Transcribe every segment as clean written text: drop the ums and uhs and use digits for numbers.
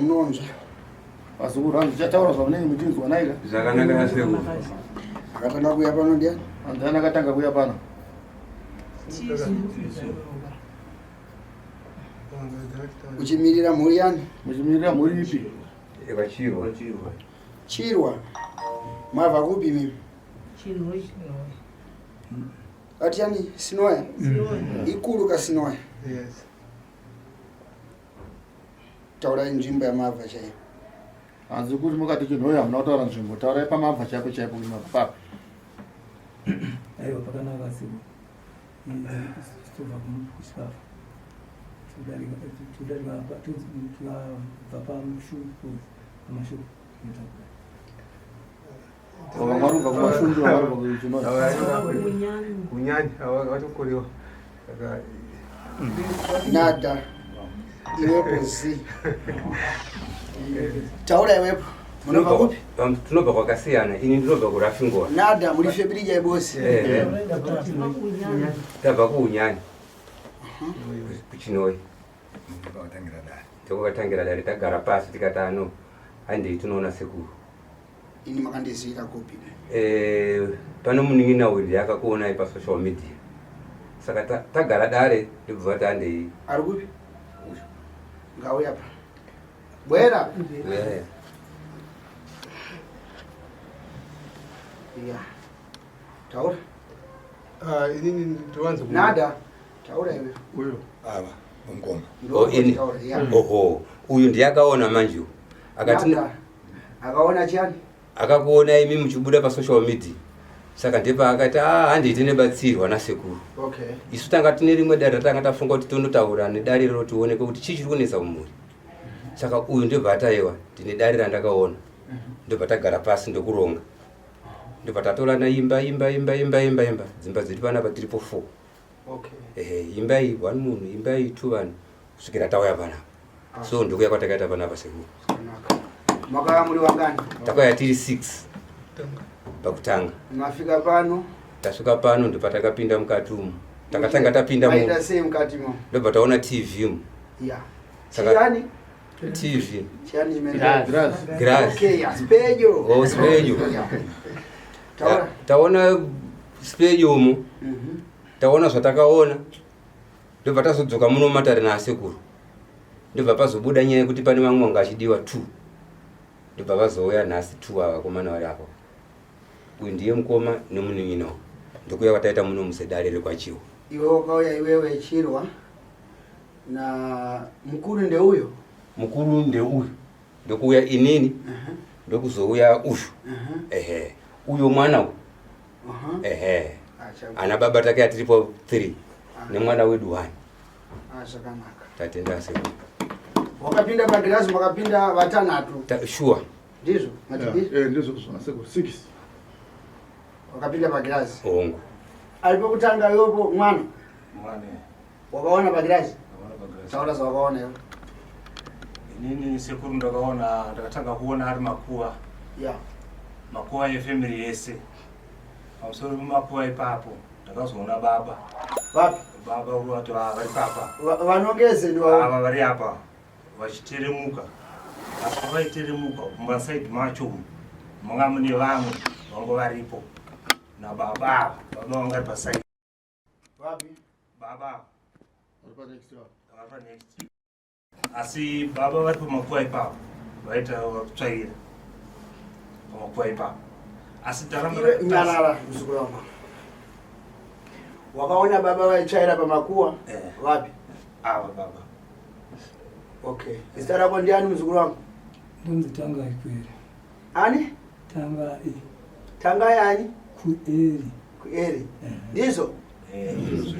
zvamunonzwa. Vazukuru hanzi chataura zvamunenge muchinzwa naika. Zvakanaka nasekuru. Akatanga kuuya pano ndiani? Anzani akatanga kuuya pano. Uchimirira mhuri yani? Muchimirira mhuri ipi? Yekachirwa. Chirwa. Mabva kupi mimi? Chinhoyi. Ati yani Sinoya? Sinoya. Ikulu ka Sinoya. Yes. Taurai nzvimbo yamabva chaiyo. Hanzi kuti mukati Chinhoyi hamuna kutaura nzvimbo. Taurai pamabva chaipo chaipo kuti mabva papi. Aiwa pakanaka siku. Tobva kuchikafu. Todarika todarika apa tobva pamushuku pamashuku. Vamarubva kumashundu vamarubva kuChinhoyi. Kunyanya vatokorewa. Saka Nada. Iwepo zi. Taura iwepo. Munobva kupi? Tinobva kwakasiyana. Ini ndinobva kuRafingora. Nada muri febirija ibosi. Eh, eh. Tabva kuUnyani. KuChinhoyi. Ndokwatangira dare tagara pasi tikati ano handei tinoona sekuru. Ini makandizivira kupi? Eh, pano munin'ina uyu ndiye akakuonai pasocial media saka tagara dare ndibva vati handei. Ari kupi? Uyu. Ngauya pa. Bwera. Yeah. Yeah. Taura. Ah, inini ndowanza Nada. Taura iwe. Uyu. Ava mukoma. Oh, ini. Taura, yeah. Oho, uyu ndiye akaona manje uyu. Akati Nada. Akaona chani? Akakuona imi muchibuda pasocial media. Saka ndepaakati ah, handei tinebatsirwa nasekuru. Okay. Isu tanga tine rimwe dare ratanga tafunga kuti tonotaura nedare riro tioneke kuti chii chiri kunetsa mumhuri. Saka uyu ndobva ataiwa ndine dare randakaona. Ndobva tagara pasi ndokuronga. Ndobva tatorana imba imba imba imba imba imba dzimba dziri panapa tiripo 4. Okay. Ehe, imba iyi one munhu imba iyi two vanhu kusvikira tauya panapa. Ah. So ndokuya kwatakaita panapa sekuru. Zvakanaka. Makauya muri wangani? Takauya tiri 6 pakutanga. Mafika pano? Tasvika pano ndopatakapinda mukati umu. Takatanga tapinda mu. Maita sei mukati mo? Ndobva taona TV umu. Yeah. Saka Chiyani? TV. Chiyani chimene? Grass. Grass. Okay, yeah. Spedyo. Oh, spedyo. Yeah. Taona. Taona spedyo umu. Taona zvatakaona. Ndobva tazodzoka muno matare naasekuru. Ndobva pazobuda nyaya yekuti pane vamwe vanga achidiwa 2. Ndobva vazouya nhasi 2 ava vakomana vari apa. Uyu ndiye mukoma nemunin'ina. Ndokuya kwataita muno musedare rekwaChiwa. Iwe wakauya iwewe Chirwa na mukuru ndeuyo. Mukuru ndeuyu. Ndokuuya inini. Ndokuzouya uyu. Ehe. Uyo mwana uyu. Ehe. Ana baba take atiripo 3 nemwana wedu 1. Ah, zvakanaka. Tatenda sekuru. Wakapinda pagirazi makapinda vatanhatu. Sure. Ndizvo, mati Yeah, eh, ndizvo zvona sekuru 6. Wakapinda pagirazi. Hongu. Ari pekutanga yopo mwana. Mwana. Wakaona pagirazi? Ndakaona pagirazi. Taura zvawakaona iwe. Inini sekuru ndakaona ndakatanga kuona ari makuva. Yeah. Makuva efamily yese. Pamusoro pemakuva ipapo ndakazoona baba. Vapi? Baba uri vari papa. Vanongeze ndiwo. Ava vari apa vachiteremuka. Asi pavaiteremuka mumasaidi macho umu manga mune vamwe vanga varipo nababa ava. Baba vanga vari pasaidi. Vapi? Baba. Vari panext ava. Vari panext. Asi baba vari pamakuva ipapo vaita kutsvaira pamakuva ipapo. Asi ndaramba Iwe nyarara muzukuru wangu. Wakaona baba vaitsvaira pamakuva? Eh. Vapi? Ava baba. Okay. Zita rako ndiani muzukuru wangu? Ndonzi Tangai Kueri. Ani? Tangai. Tangai ani? Kueri. Kueri. Ndizvo? Eh, ndizvo.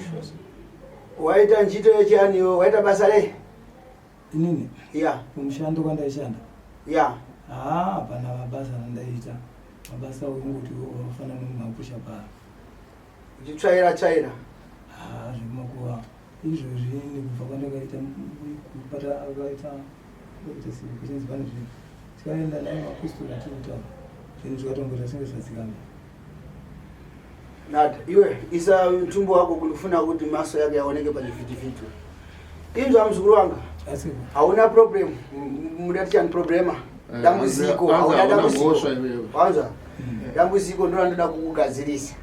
Waita ntchito yechiani iwe? Waita basa rei? Inini? Yeah. Kumushando kwandaishanda? Yeah. Ah, hapana mabasa andaita. Mabasa ungoti wakafanana nemapusha bhara. Uchitsvaira tsvaira? Ah, zvemakuva. Izvozvi kubva kwandakaita kubata akaita kuita sei kuchinzi pane zvinhu. Tikaenda naye mapostori atiri kutaura. Zvinhu zvikatomboita senge zvadzikama. Nada, iwe isa mtumbo wako kundifuna kuti maso yake yaoneke pachivhitivhiti. Inzwa muzukuru wanga. Asi Hauna problem. Mudati chani problema. Eh, Dambudziko, hanzi hauna hauna dambudziko. mhosva iwewe. Wanzwa? Dambudziko ndo randoda kukugadzirisa.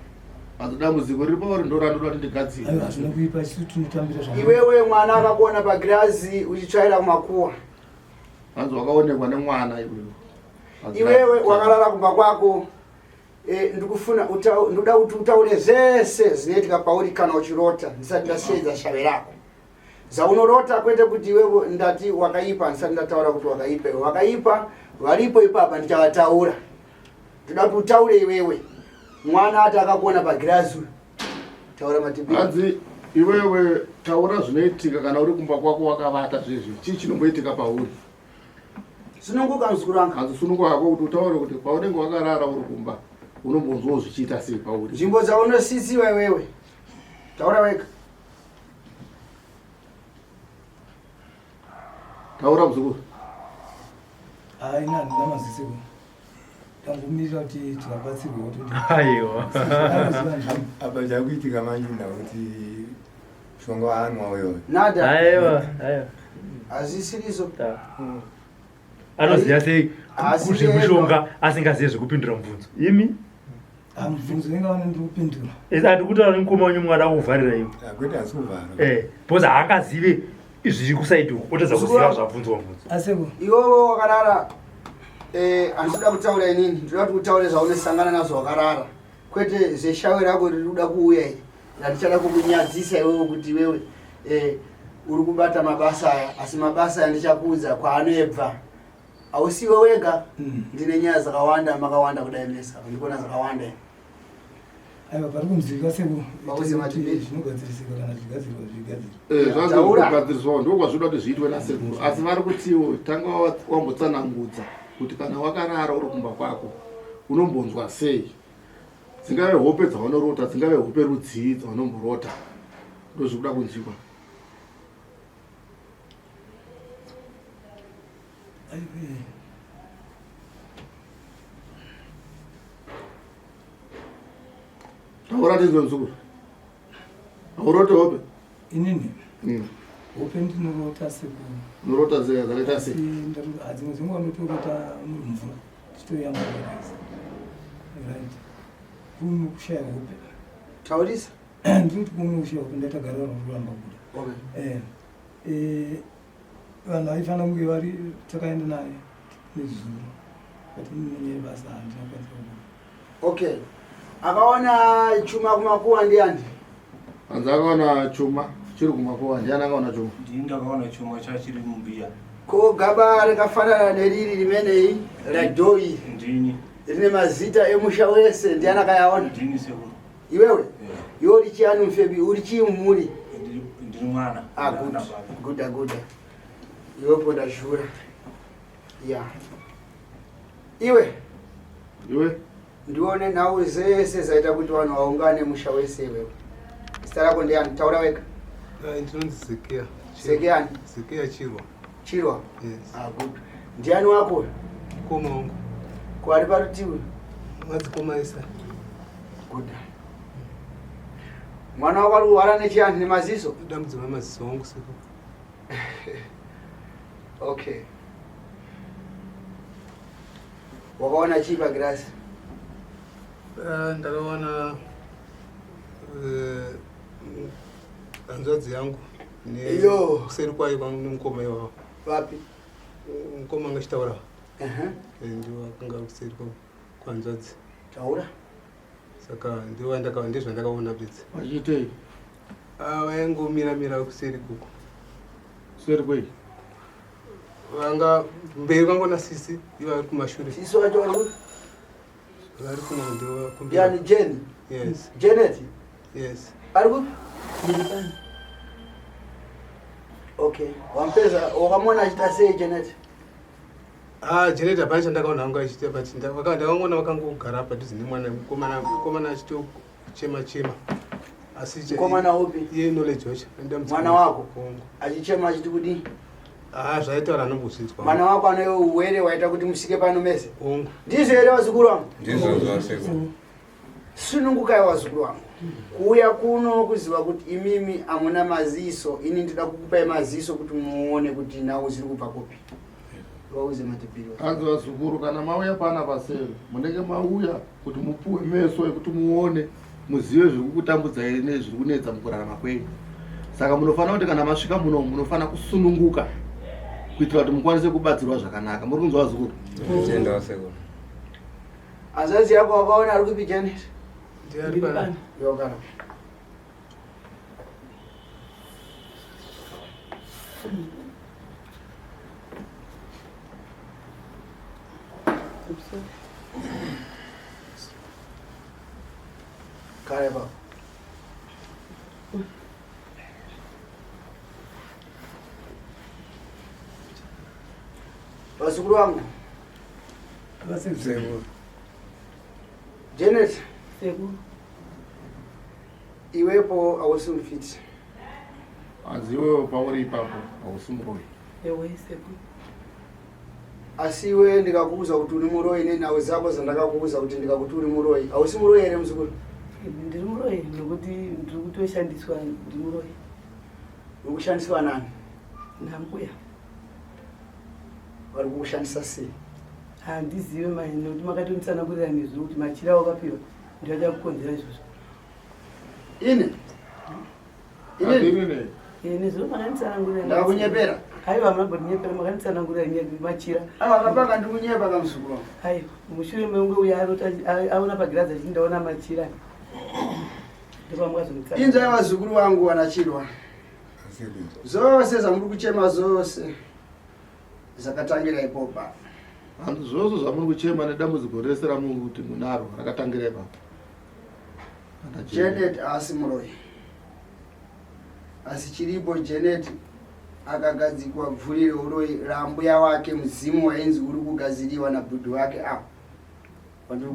Hanzi dambudziko riri pauri ndo randoda kuti ndigadzire. Aiwa, hazvina kuipa, isu tinotambira zvakanaka. Iwewe mwana akakuona pagirazi uchitsvaira kumakuwa. Hanzi wakaonekwa nemwana iwewe. Hanzi Iwewe wakarara kumba kwako. Ndikufuna ndoda kuti utaure zvese zvinoitika pauri kana uchirota ndisati ndasheedza shave rako. Zaunorota kwete kuti iwewe ndati wakaipa, ndisati ndataura kuti wakaipa. Iwe wakaipa, varipo ipapa ndichavataura. Ndoda kuti utaure iwewe. Mwana ati akakuona pagirazi uyu. Taura Matibiri. Hanzi iwewe taura zvinoitika kana uri kumba kwako wakavata zvezvi. Chii chinomboitika pauri? Sununguka muzukuru wangu. Hanzi sununguka hako kuti utaure kuti paunenge wakarara uri kumba unombonzwawo zvichiita sei pauri. Nzvimbo dzaunosisiwa iwewe. Taura wega. Taura muzukuru. Hayi, ini handina maziso. Tangomirira kuti tikabatsirwa kuti Aiwa. Apa chakuitika manje ndakuti mushonga waanwa uyoyo. Nada. Aiwa, aiwa. Hazvisirizo. Anoziva sei Asi kuzvemushonga asingazivi zvekupindura mubvunzo? Imi? Mubvunzo inga vane ndiri kupindura. Esi andikutaura nemukoma wenyu mwana kuvharira imi. Kwete, asi kuvhara. Because haangazive zviri kusaidi uko, otadza kuziva zvabvunzwa mubvunzo. Aseko. Iwewe wakarara. Handisi kuda kutaura inini, ndinoda kuti utaure zvaunosangana nazvo wakarara. Kwete zveshawe rako riri kuda kuuya iri. Handichada kukunyadzisa iwewe kuti iwewe uri kubata mabasa aya, asi mabasa aya ndichakuudza kwaanobva. Hausiwe wega, ndine nyaya dzakawanda, makawanda kudai mese apa, ndikuona dzakawanda. Aiwa, pari kunzwika seko. Pauze Matibiri. Zvinogadzirisika kana zvigadzirwa zvigadzirwa. Zvanzi Taura. kugadziriswa ndiko kwazvinoda kuti zviitwe nasekuru, asi vari kutiwo tanga wambotsanangudza kuti kana wakarara uri kumba kwako unombonzwa sei, dzingave hope dzaunorota, dzingave hope rudzii dzaunomborota, ndozvikuda kunzwikwa. Taura tinzwe muzukuru. Haurote hope? Inini? Hope ndinorota sekuru. Unorota dzakaita sei? Dzimwe dzenguva ndotorota muri mvura, tichitoyambuka. Right. Kuno kushaya hope. Taurisa. Ndinoti kuno kushaya hope, ndatagara vanhu kuramba kuda. Vanhu vaifanira kunge vari takaenda naye nezuro. But ini nenyaya yebasa handina kukwanisa kubuda. Okay. Akaona chuma kumakuwa ndiani? Hanzi akaona chuma chiri kumakuwa, ndiani akaona chuma? Ndini ndakaona chuma chachiri mumbiya. Ko gaba rakafanana neriri rimenei radhoi? Ndini. Rine mazita emusha wese, ndiani akayaona? Ndini sekuru. Iwewe? Iwe uri chiani mufebi? Uri chii mumuri? Ndiri mwana. Good. Good, good. Iwe ponda shura. Ya. Iwe. Iwe. Ndione nhau dzese dzaita kuti vanhu vaungane musha wese iwewe. Zita rako ndiani? Taura wega. Ndinonzi Zekeya. Zekeya ani? Zekeya Chirwa. Chirwa? Yes. Good. Ndiani wako? Mukoma wangu. Ko ari parutivi? Madzikoma esa. Good. Mwana wako ari kurwara nechianhu nemaziso? Dambudziko remaziso wangu seko. Okay. Wakaona chii pagirasi? Ndakaona hanzvadzi yangu Iyo. kuseri kwayo kwangu nemukoma iwawo. Vapi? Mukoma anga achitaura. Ndiwo akanga ari kuseri kwanzvadzi. Taura. Saka ndiwo ndezvandakaona bedzi. Vachiitei? Vaingomira mira kuseri kuko. Kuseri kwei? Vanga mberi kwangu na sisi, ivo vari kumashure. Sisi wacho vari kupi? Vari kuna ndiwo kumberi. Yani Jane? Yes. Janet? Yes. Ari kupi? Okay. Wampeza wakamona achiita sei Janet? Janet hapana chandakaona hangu achiita, but ndakangoona vakangogara padhuze nemwana mukomana achitochema chema. Asi Mukomana upi? Iye Knowledge wacho. Ndamutsa Mwana wako? Hongu. Achichema achiti kudii? Zvaitaura anombozvinzwa. Mwana wako ane uwere waita kuti musike pano mese? Hongu. Ndizvo here vazukuru vangu? Ndizvo zvasekuru. Sunungukai wazukuru wangu. Kuuya kuno kuziva kuti imimi hamuna maziso, ini ndida kukupai maziso kuti muone kuti nhau dziri kubva kupi. Vauze matipiri. Hanzi vazukuru kana mauya pana pasero munenge mauya kuti mupuwe meso ekuti muone muzive zviri kukutambudzai nezviri kunetsa mukurarama kwenyu. Saka munofanira kuti kana masvika muno munofanira kusununguka kuitira kuti mukwanise kubatsirwa zvakanaka. Muri kunzwa vazukuru? Tenda sekuru. Hanzvadzi yako wakaona ari kupi Janet? Ndiari pano. Yokana. Kare baba. Vazukuru vangu. Sekuru. Janet. Sekuru. Iwepo hausi mufiti. Hanzi iwewe pauri ipapo hausi muroyi. Ewe sekuru. Asi iwe ndikakuuza kuti uri muroyi nenhau dzako dzandakakuuza kuti ndikakuti uri muroyi hausi muroyi here muzukuru? Ndiri muroyi nokuti ndiri kutoshandiswa ndiri muroyi. Uri kushandiswa nani? Nambuya. Vari kukushandisa sei? Handizive mai nokuti makatonditsanangurira nezuro kuti machira wakapiwa ndiwo achakukonzera izvozvo. Ini? Ini? Eh, nezuro makanditsanangurira. Ndakunyepera? Aiwa hamuna kumbondinyepera makanditsanangurira nyaya machira. Aiwa akapanga ndikunyepa kamuzukuru wangu. Aiwa mushure mekunge uya arota aona pagirazi achiti ndaona machira. Ndopamukazonditsanangurira. Inzwai vazukuru vangu vanachirwa. Zvose zvamuri kuchema zvose zvakatangira ipopa. Hanzi zvose zvamuri kuchema nedambudziko rese ramuri kuti munaro rakatangira ipapo. Janet haasi muroyi. Asi chiripo Janet akagadzikwa bvuri reuroyi raambuya wake mudzimu wainzi uri kugadziriwa nabhudhi wake apo.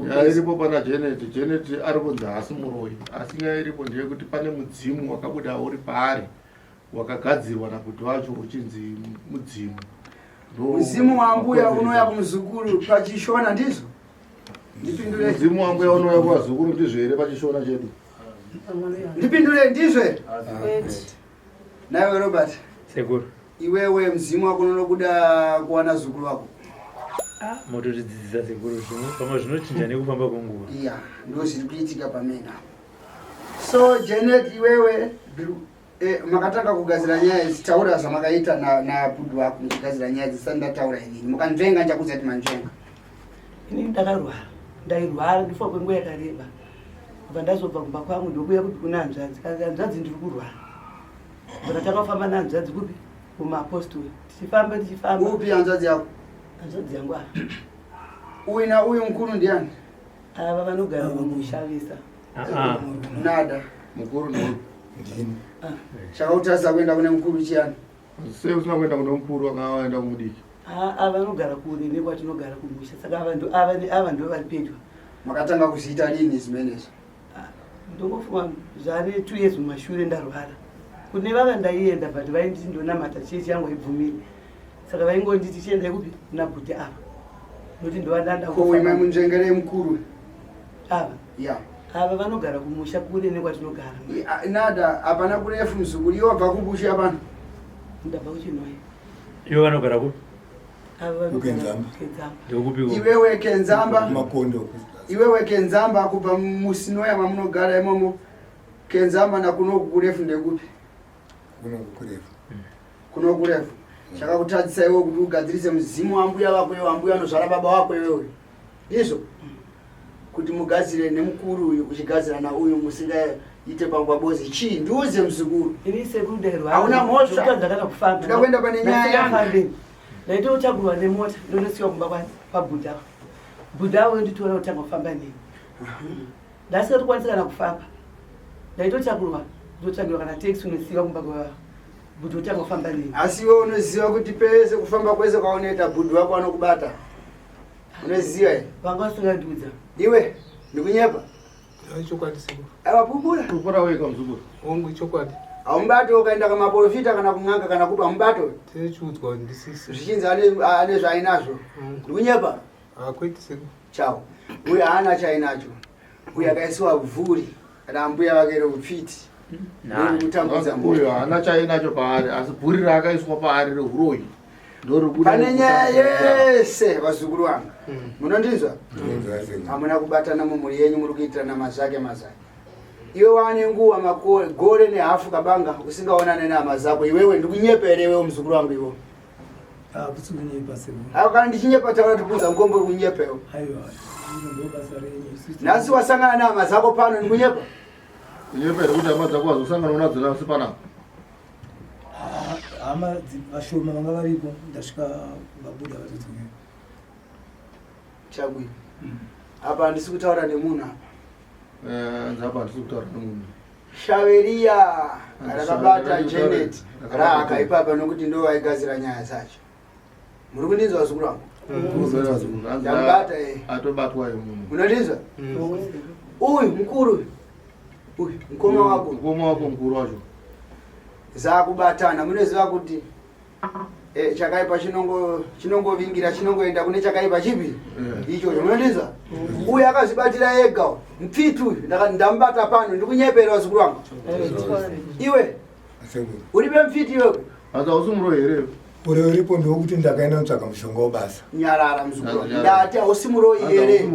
Nyaya iripo pana Janet, Janet ari kunzi haasi muroyi asi nyaya iripo ndeyekuti pane mudzimu wakabuda uri paari wakagadzirwa nabhudhi wacho uchinzi mudzimu. Mudzimu waambuya unouya kumuzukuru pachishona ndizvo? Ndipindure. Mudzimu wambuya unouya kuvazukuru ndizvo here pachishona chedu? Ndipindure ndizvo here? Naiwe Robert. Sekuru. Iwewe mzimu wako unoda kuwana zukuru wako. Ah, mototidzidzisa sekuru zvimwe pamwe zvinochinja nekufamba kwenguva. Iya, ndo zviri kuitika pamena. So Janet iwewe eh, makatanga kugadzira nyaya idzi taura zvamakaita napudu na wako muchigadzira nyaya idzi sani ndataura inini mukanzvenga ndichakuudza kuti manzvenga. Ini ndakarwara ndairwara ndifa kwenguva yakareba kubva ndazobva kumba kwangu ndokuya kupi kuna hanzvadzi kanzi hanzvadzi ndiri kurwara Bva takafamba nehanzvadzi kupi kumapostori tichifamba tichifamba. Upi hanzvadzi yako? Hanzvadzi yangu ava. Uyu na uyu mukuru ndiani? Ava vanogara mumusha vesa. Ah, ah. Nada. Mukuru ndiani? Ndini. Ah. Chakautadza kuenda kune mukuru chiyani? Sei usina kuenda kune mukuru wanga waenda kumudiki? Ava vanogara kure nekwatinogara kumusha saka ava ndo ava ava ndo vari pedyo. Makatanga kuzviita rini zimenezvo? Ndongofunga zvave 2 years mumashure ndarwara. Kune vava ndaienda but vainditi ndonamata chechi yangu haibvumiri. Saka vaingonditi chiendai kupi kuna bhuti ava. Nokuti ndovandanda Ko uyu mai munzvengerei mukuru? Ava. Yeah. Ava vanogara kumusha kure nekwatinogara. Nada hapana kurefu muzukuru iwe wabva kubusha pano. Ndabva kuChinhoyi. Iwe vanogara kupi? Kenzamba. Ndokupiko? Iwewe Kenzamba. Makondo. Iwewe Kenzamba kubva muSinoya mamunogara imomo. Kenzamba nakunoku kurefu ndekupi? Kunoku kurefu. Kunoku kurefu. Chakakutadzisa iwe kuti ugadzirise mudzimu wambuya vako iwe ambuya anozvara baba wako iwewe. Ndizvo? Kuti mugadzire nemukuru uyu uchigadzira nauyu musingaite pangwabozi chii? Ndiuze muzukuru. Ini sekuru ndairwara. Hauna mhosva. Ndokutadza kana kufamba. Ndoda kuenda pane nyaya yangu. Ndasingafambi. Ndaitotakurwa nemota ndonosiwa kumba kwabhudha. Bhudha avo vonditora kutanga kufamba neni. Ndasingatokwanisi kana kufamba. Ndaitotakurwa ndotsvagirwa kana taxi unosiwa kumba kwa bhudha otanga kufamba neni. Asi iwe unoziva kuti pese kufamba kwese kwaunoita bhudhi wako anokubata. Unoziva here? Vanga vasingandiudza. Iwe ndikunyepa? Ichokwadi sekuru. Aiwa pupura. Pupura wega muzukuru. Hongu ichokwadi. Haumubati ukaenda kumaporofita kana kun'anga kana kupi haumubati. Tinochiudzwa kuti ndisisi. Zvichinzi ane ane zvaainazvo. Ndikunyepa? Hakuiti sekuru. Chao. Uyu haana chaainacho. Uyu akaisiwa bvuri rambuya vake reupfiti kutambudza uyo haana chainacho paari asi bvuri raakaiswa paari rehuroyi pane nyaya yese vazukuru vangu hmm. munondinzwa hamuna kubatana mumhuri yenyu muri kuitirana mazvake mazvake iwe wane nguva makore gore nehafu kabanga usingaonane nehama dzako iwewe ndikunyepere iwewe muzukuru wangu iwo ah, kana ndichinyepa taura tikuudza mukombo kunyepewo nhasi wasangana nehama dzako pano ndikunyepa kunyepa here kuti hama dzako wazosangana nadzo nhasi panapa ah, hama vashoma vanga varipo ndasvika vabuda vatodzokera chagwi hmm. apa handisi kutaura nemunhu apa Eh, apa handisi kutaura nemunhu shaveriya rakabata janet raaka ipapa nokuti ndo vaigadzira nyaya dzacho muri kundinzwa zukuru wangu ndamubata eh. atobatwa munhu unondinzwa mm. uyu mukuru uyu mukoma wako mukoma wako mukuru wacho zakubatana munoziva kuti Eh, chakaipa chinongovingira chinongoenda kune chakaipa chipi eh. ichocho munondinzwa mm. uyu akazvibatira ega mupfiti uyu ndamubata pano ndikunyepera vazukuru vangu eh, iwe uripe mupfiti iwewe asi hausi muroyi here uri uripo ndokuti ndakaenda kutsvaga mushonga webasa nyarara muzukuru ndati hausi muroyi here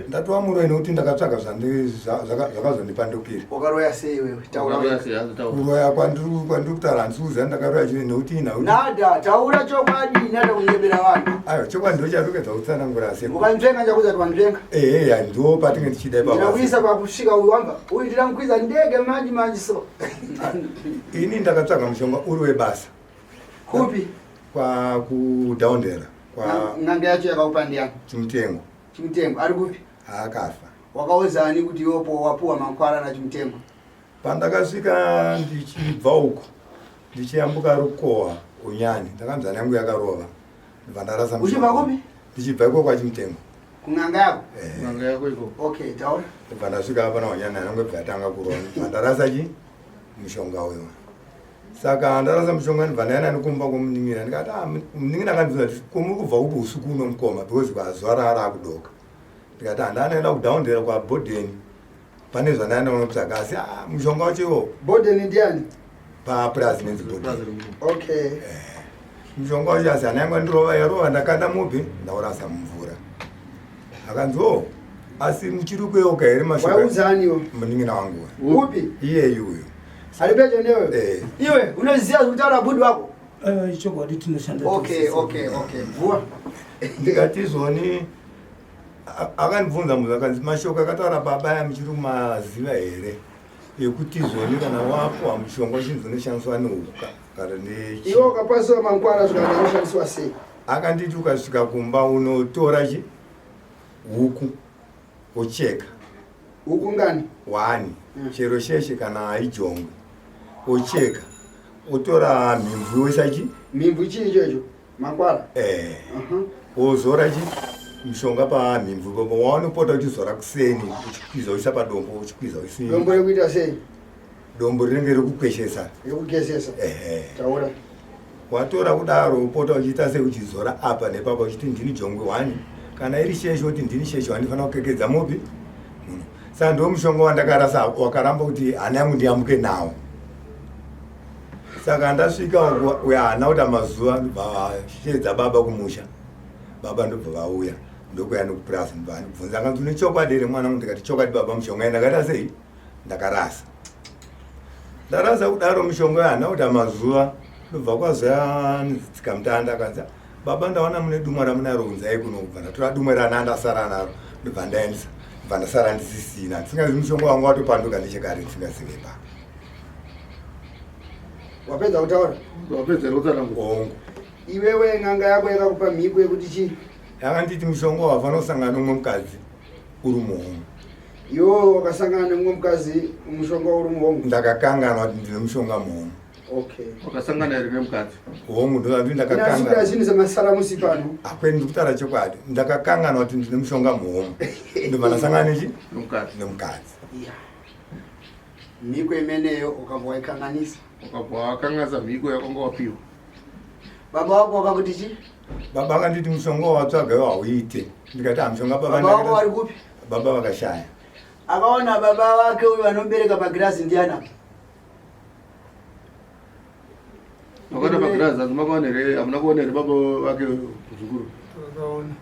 ndatova muroyi nekuti ndakatsvaga zvakazondipandukira wakaroya sei iwewe taura kuroya kwandiri kutaura handisi kuziva ndakaroya chii nekuti inhau nada taura chokwadi nada kunyebera vanhu aiwa chokwadi ndo chatopedza kutsanangura se ukanzvenga chakuza kuti wanzvenga ehe ndo patinge tichida ipapo ndinakuisa pakusvika uyu wamba uyu ndinamukwiza ndege manje manje so ini ndakatsvaga mushonga uri webasa kupi kwa kudoundera kwa n'anga yacho yakakupa ndiyani chimutengo chimutengo ari kupi akafa wakauzani kuti iwopo wapuwa makwara nachimutengo pandakasvika ndichibva uko ndichiyambuka rukowa unyani ndakanzi hana yangu yakarova ndibva ndarasa uchibva kupi ndichibva iko kwachimutengo kun'anga yako eh. n'anga yako iko okay taura ndibva ndasvika pana unyani hana yangu ibva yatanga kurova ndibva ndarasa chi mushonga uyo saka ndarasa mushonga ndibva ndaenda nekumba kwomunin'ina ndikati ah, munin'ina akandibvunza kuti komuri kubva kupi usiku uno mukoma because kwazuva raarakudoka ndikati handanaenda kudoundera kwabodeni pane zvandaenda kunotsvaga asi ah, mushonga wacho iwo bodeni ndiani papurazi nenzi bodeni okay eh, mushonga wacho asi hana yangu andirova yarova ndakanda mupi ndaurasa mumvura akanzi o oh, asi muchiri kuyeuka here mashokwauzaniwo munin'ina wangu upi iyeyi uyo ari pedyo newe eh. iwe unoziva zvekutaura budi wako eh, chokwadi tinoshanda okay okay okay vuwa ndikati zvoni akandibvunza munhu akanzi mashoko akataura baba aya muchiri kumaziva here ekuti zvoni kana wapuwa mushonga uchinzi unoshandiswa nehuka kana iwe ukapasiwa mangwana zvikana unoshandiswa sei akanditi ukasvika kumba unotora chi huku wocheka huku ngani wani mm. chero sheshe kana ijongwe wocheka wotora mhimvu woisa chi mhimvu chii ichocho Makwara. Eh. Wozora chi mushonga pamhimvu ipapo waunopota uchizora kuseni uchikwiza uisa padombo uchikwiza uisi. Dombo rekuita sei? Dombo rinenge rekukweshesa. Rekugezesa. Ehe. Taura. Watora kudaro upota uchiita sei uchizora apa nepapa uchiti ndini jongwe wani kana iri sheshe kuti ndini sheshe wandifanira kukekedza mupi muno. Saka ndiwo mushonga wandakarasa wakaramba kuti hana yangu ndiyambuke nawo. saka ndasvika uko uya haana kuita mazuva ndobva vasheedza baba kumusha baba ndobva vauya ndokuya nokupurasa ndobva vandibvunza akanzi une chokwadi here mwana wangu ndikati chokwadi baba mushonga ndakaita sei ndakarasa ndarasa kudaro mushonga uya haana kuita mazuva ndobva kwazoya tsikamutanda akanzi baba ndaona mune dumwa ramunaro unzai kuno kubva ndatora dumwe rana ndasara naro ndobva ndaendesa ndobva ndasara ndisisina ndisingazivi mushonga wangu watopanduka nechekare ndisingazive pa wapedza kutaura wapedza kutsanangura hongu iwewe n'anga yako yakakupa mhiko yekuti chii yakanditi mushonga wafanira kusangana nomumwe mukadzi uri muhomwe iwewe wakasangana nemumwe mukadzi mushonga uri muhomwe ndakakanganwa kuti ndine mushonga muhomwe okay wakasangana here nemukadzi hongu ndozvandii ndakakanganwa zvinhu zvemasaramusi pano akweni ndiri kutaura chokwadi ndakakanganwa kuti ndine mushonga muhomwe ndobva ndasangana nechi nemukadzi yeah. mhiko imeneyo ukabva waikanganisa ukabva wakanganisa mhiko yakwanga wapiwa baba wako wakakuti chi baba akanditi mushonga wawatsvaga iwo hauite ndikati hamushonga baba wako vari kupi baba vakashaya Akaona baba vake uyu vanobereka pagirazi ndiani apa? Makaona pagirazi asi makaona here hamuna kuona here baba vake muzukuru? Vakaona.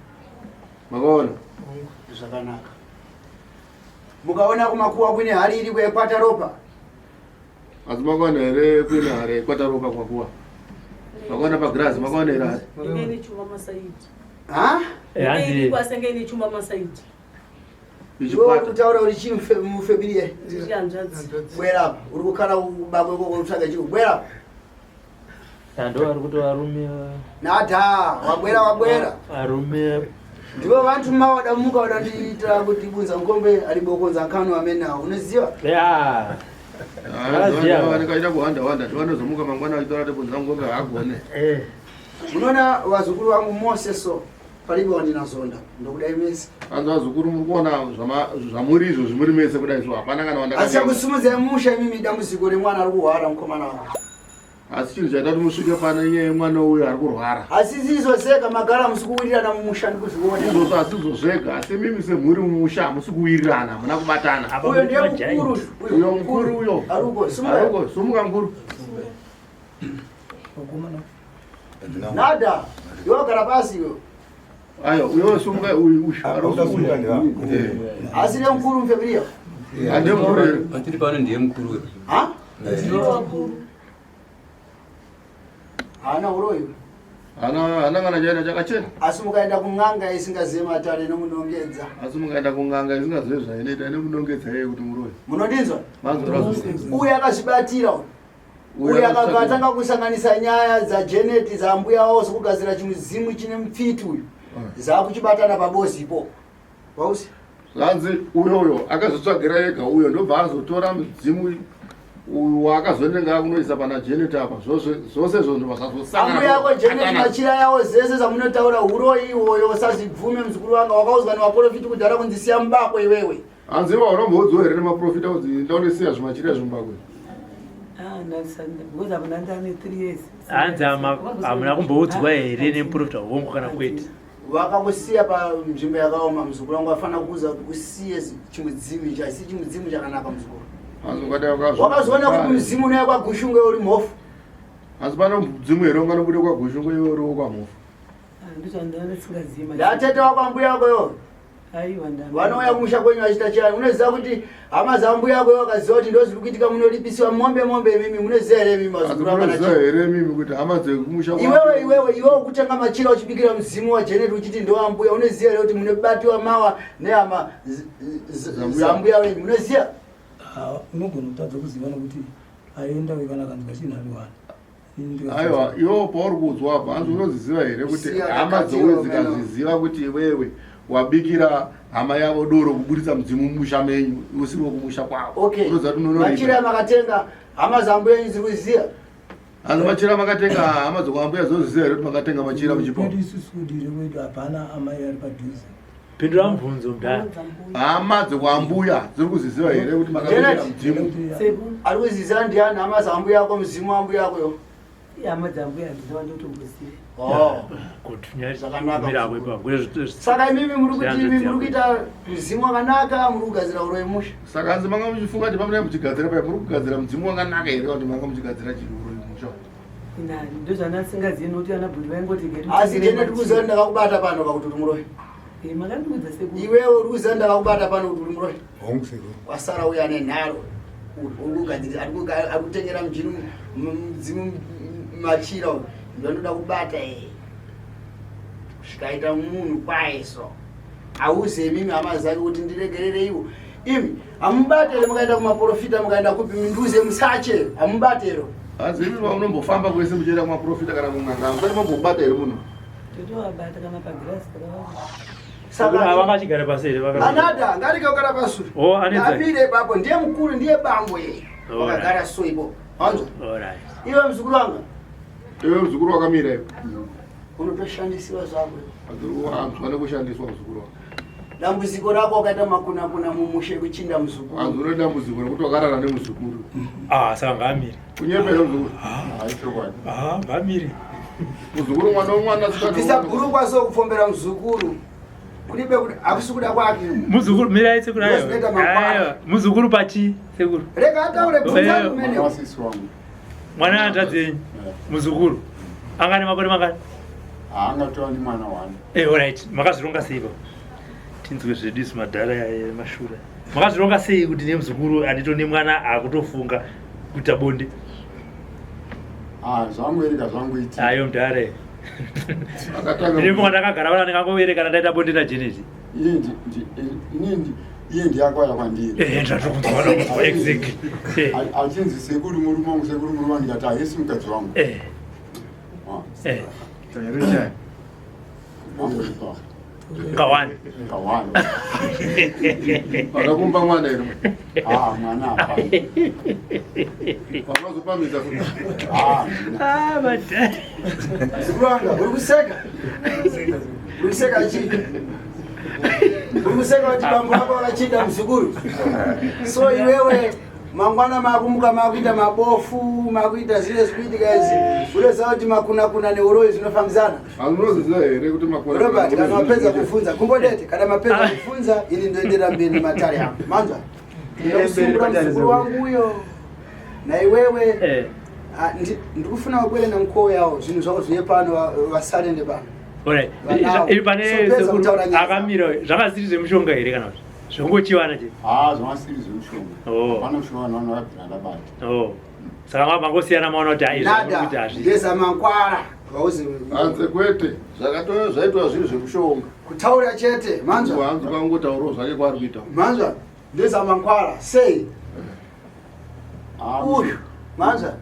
Makaona? Zvakanaka. Mukaona kumakuwa kune hari iri kwekwata ropa? Asi makaona here kuine hari yekwata ropa kumakuwa? Makaona pagirazi makaona here hari? Inge ine chuma masaidi. Ha? Inge iri kwasenge ine chuma masaidi. Iwe kutaura uri chii mufemilie? Ndiri hanzvadzi. Bwera apa. Uri kukara ubako ikoko utsvaga chii? Bwera apa. Ndo vari kuti varume Nada, wabwera wabwera. Varume Ndivo vantu mawada muka wada ndiitira kuti bunza mukombe alibokonza nkano amene awo. Unoziva? Yeah. Vanekaita kuhanda wanda tivanozomuka mangwana vachitora kuti bunza mukombe haagone. Eh. Unoona vazukuru vangu mose so palibe wandinazonda ndokudai mese. Hanzi vazukuru muri kuona zvamuri izvo zvimuri mese kudai so hapana kana wandaka. Asi chakusimudzai musha imimi dambudziko remwana ari kuhwara mukomana wangu. Asi chinhu chaita kuti musvike pano inyaya yemwana uyu ari kurwara. Asi zizvo zvega magara musi kuwirirana mumusha ndikuzviona. Izvozvo asizvo zvega asi mimi semhuri mumusha hamusi kuwirirana hamuna kubatana. Uyo ndiye mukuru uyo mukuru uyo. Aruko sumuka. Aruko sumuka mukuru. Nada, iwe wagara pasi iwe. Ayo, uyo sumuka uyu uyu. Aruko Asi ndiye mukuru mfebiria. Ndiye mukuru here? Patiri pano ndiye mukuru uyu. Ha? Ndiye wakuru. Haana uroyi. Hana hana kana chaina chakachena. Asi mukaenda kun'anga isingazive matare inomunongedza. Asi mukaenda kun'anga isingazive zvainoita inomunongedza iye kuti muroyi. Munondinzwa? Manzwa Uyu akazvibatira uyu. Uyu akatanga kusanganisa nyaya dzaJenet dzambuya wavo sekugadzira chimudzimu chine mupfiti uyu. Zakuchibatana pabozi ipo. Wausi? Zvanzi uyoyo akazvitsvagira ega uyo ndobva azotora mudzimu uyu waakazonenga akunoisa pana Janet apa zvose zvose izvo ndobva zvazosangana. Ambuya yako Janet machira yawo zese zvamunotaura huroyi iwoyo usazvibvume muzukuru wanga wakaudzwa nevaprofiti kudhara kunzi siya mubako iwewe. Hanzi iwe unomboudzwa here nemaprofita kunzi ndaunesiya zvimachira zvemubako Ah, because apa ndandane 3 years. Hanzi hamuna kumboudzwa here nemuprofita hongu kana kwete? Vakakusiya panzvimbo yakaoma muzukuru wangu afanira kukuudza kuti usiye chimudzimu ichi asi chimudzimu chakanaka muzukuru. Hanzi ungadai wakazwa. Wakazoona kuti mudzimu unouya kwaGushungo uri mhofu. Hanzi pane mudzimu here unganobude kwaGushungo iwe uri kwamhofu? Ah, ndozvandanga Ndatete wako ambuya wako iwo. Aiwa ndanga. Vanouya kumusha kwenyu vachiita chiyani unoziva kuti hama dzambuya yako vakaziva kuti ndozviri kuitika munolipisiwa mombe mombe imimi munoziva here imimi Hanzi vazukuru vangana munoziva here imimi kuti hama dzekumusha kwako- iwewe iwewe iwewe kutenga machira uchibikira mudzimu waJenet uchiti ndowambuya unoziva here kuti munobatiwa mawa nehama Dzambuya. zambuya wenyu munoziva Ah, unogona kutadza kuziva nokuti aenda uye kana akanzwa chinhu ari wani Aiwa, iwewe pauri kuudzwa apa hanzi unoziziva here kuti Siya hama kakati dzowe iwe dzikazviziva kuti iwewe wabikira hama yavo doro kuburitsa mudzimu mumusha menyu usiri wekumusha kwavo okay unoziva kuti unonoripa. machira makatenga hama dzambuya yenyu dziri kuziva hanzi machira makatenga hama dzokwambuya dzoziziva here kuti makatenga machira muchipo kwedu isusu kudire kwedu hapana amai ari padhuze Pindura mubvunzo mudhara. Hama dzekwambuya dziri kuziziva here kuti makabikira Janet. mudzimu? Ari kuziziva ndiani hama dzambuya yako mudzimu wambuya yako yo? Hama dzambuya handina wandotomboziva. Oh. Good. Nyaya Zvakanaka. kumira ako ipapo. Kune zvi- Saka imimi muri kuti zviyanzo imi muri dzako. kuita mudzimu wakanaka muri kugadzira uroyi musha. Saka hanzi manga muchifunga kuti pamunenge muchigadzira paya muri kugadzira mudzimu wakanaka here kana kuti manga muchigadzira chii uroyi musha? Nani ndozvandasingazivi nokuti ana bhuti vaingoti gari Asi Janet uri kuziva kuti ndakakubata pano pakuti uri muroyi. Eh, makandiudza sekuru. Iwewe uri kuziva ndakakubata pano kuti uri muroyi. Hongu sekuru. Wasara uya ane nharo. Uri kugadzira ari kuga- ari kutengera mujini mudzimu machira uyu. Ndinoda kubata eh. Kusvika aita munhu kwaye so. Auze imimi hama dzake kuti ndiregerereiwo. Imi hamubate here mukaenda kumaporofita mukaenda kupi minduze musache hamubate here. Hanzi imi paunombofamba kwese muchienda kumaprofita kana kun'anga hamusati mambobata here munhu? Totovabata kana pagirasi takavabata. Saka havangachigare pasi here vaka. Anada ngarike kugara pasuri. Oh, anedza. Amire ipapo ndiye mukuru ndiye bambo yeye. Alright. Wakagara so ipo. Wanzwa? Alright. Iwe muzukuru wanga Iwe muzukuru wakamira iwe. unotoshandisiwa zvako. Hanzi wanzwa nekushandiswa muzukuru wako. Dambudziko rako wakaita makuna kuna mumushe kuchinda muzukuru. Hanzi une dambudziko rekuti wakarara nemuzukuru. Ah, saka ngaamire. Kunyepera muzukuru. Hayi chokwadi. Ah, ngaamire. Muzukuru mwana wemwana Kubvisa bhurukwa so kupfombera muzukuru. Kulibe kuti hakusi kuda kwake. Muzukuru mirai sekuru Yes, neta mangwana. aiwa. Muzukuru pachi sekuru. Rega ataure bvunza kumene. Mwana hanzvadzi yenyu. Muzukuru. Anga ane makore mangani? Angatova nemwana wani. Eh, alright. Makazvironga sei baba? Tinzwe zvedu isu madhara emashura. Makazvironga sei kuti nemuzukuru andito nemwana akutofunga kuita bonde? Ah, zvangoereka zvangoitika. Ayo mudhara. Ndine ndakagara vana ndingangoerekana ndaita bonde naJeneti. Iye ndiye akauya kwandiri. Eh, ndatokunzwa ndakunzwa exactly. Eh. Achinzi sekuru murume wangu, sekuru murume wangu, ndikati haisi mukadzi wangu. Eh. Eh. Kawani. Kawani. Vakakumba mwana here? Ah, mwana hapana. Vanozopamidza futi. Ah, Ah, madhara. Mzukuru wanga uri kuseka. Uri kuseka chii? Uri kuseka kuti bambo vako vakachinda muzukuru. So iwewe mangwana makumuka makuita mabofu makuita zvile zvikuitika izvi unoziva kuti makuna kuna neuroyi zvinofambidzana. Hamunoziziva here kuti makuna Robert, kana mapedza kufunza kumbodete, kana mapedza kufunza ini ndoendera mberi nematare angu. Manzwa? Ndakusungura muzukuru wangu uyo naiwewe ah, ndikufuna wakwere namukoo yawo zvinhu zvako zviye pano vasarende pano. Alright. Vanawo. Iri pane So, pedza sekuru kutaura nyaya akamira zvakasiri zvemushonga here kana kuti zvongochiwana chete? Ah, zvakasiri zvemushonga. Oh. Hapana mushonga vanhu vakabvira ndabata. Oh. Saka mangosiyana maona kuti hai Nada, zvakuti hazvi. ndezamakwara. Vauzi Hanzi kwete, zvakatouya zvaitwa zviri zvemushonga. Kutaura chete, manzwa. Hanzi kwangotaurawo zvake kwaari kuita. Manzwa, ndezamakwara. Sei? Uyu, manzwa.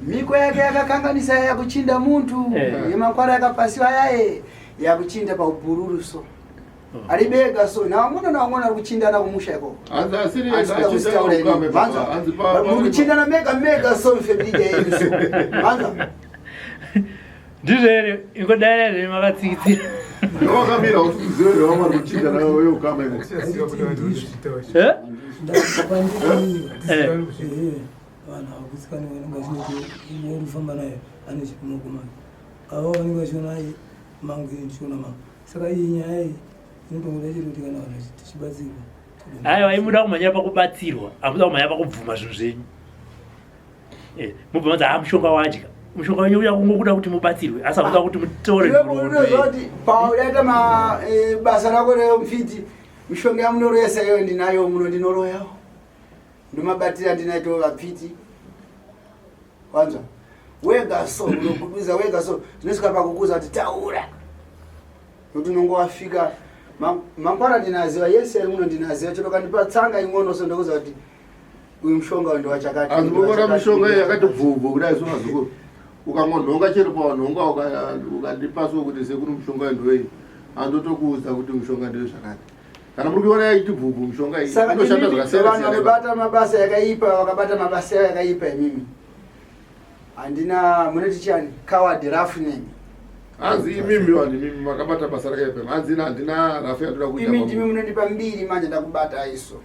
Miko yake yakakanganisa yakuchinda muntu, Eh. yemakwara yakapasiwa yaye yakuchinda paubhururu so. Aribega so, nawangona nawangona ari kuchindana kumusha ikoko. Hanzi asiri Hanzi kuda kuzitaura ini. Manzwa, Hanzi muri kuchindana mega mega so mfebija yenyu so. Manzwa, Ndizvo here ingodai here makatsikitsira. Wakamira usizive here vamwe vari kuchinda nawe ukama ikoko. Eh? Eh. Vanhu havagutsikani vanenge vachinoti worufamba naye ane chipimo kumake ava vanenge vachiona ai mangu ini ndichiona mangu saka iyi nyaya iyi inotongoda chete kuti kana vanhu tichibatsirwa Aiwa imuda kumhanya pakubatsirwa, hamuda kumhanya pakubvuma zvinhu zvenyu. Eh, mubva manzi ah mushonga wadya. Mushonga wenyu uya kungokuda kuti mubatsirwe, asi hakuda kuti mutore iwe nhoroondo unoziva yenyu. kuti paudaita ma basa rako remfiti mishonga yamunoroyesa iyo ndinayo muno ndinoroyawo ndomabatira ndinaito vapfiti wanzwa wega so unoguduza wega so ndinosvika pakukuza kuti taura nokuti unonge wafika mangwana ndinaziva yese ari muno ndinaziva chero kandipa tsanga ing'ono so ndokuza kuti uyu mushonga uyu ndowachakati Hanzi munoona mishonga iyi yakati bvubvu kudai so vazukuru. Ukangonhonga chero pawanhonga ukandipa so kuti sekuru mushonga uyu ndowei. Handotokuudza kuti mushonga ndewe zvakati. Kana muri kuiona yaiti bvubvu mishonga iyi saka inoshanda imimi zvakasiyana vanhu siyana. vanobata mabasa yakaipa vakabata mabasa yakaipa imimi handina munoti chani coward rough name Hanzi imimi vanhu imimi makabata basa rakaipa. Hanzi ina handina rafu yandoda kuita. imi ndimi munondipa mbiri manje ndakubata iso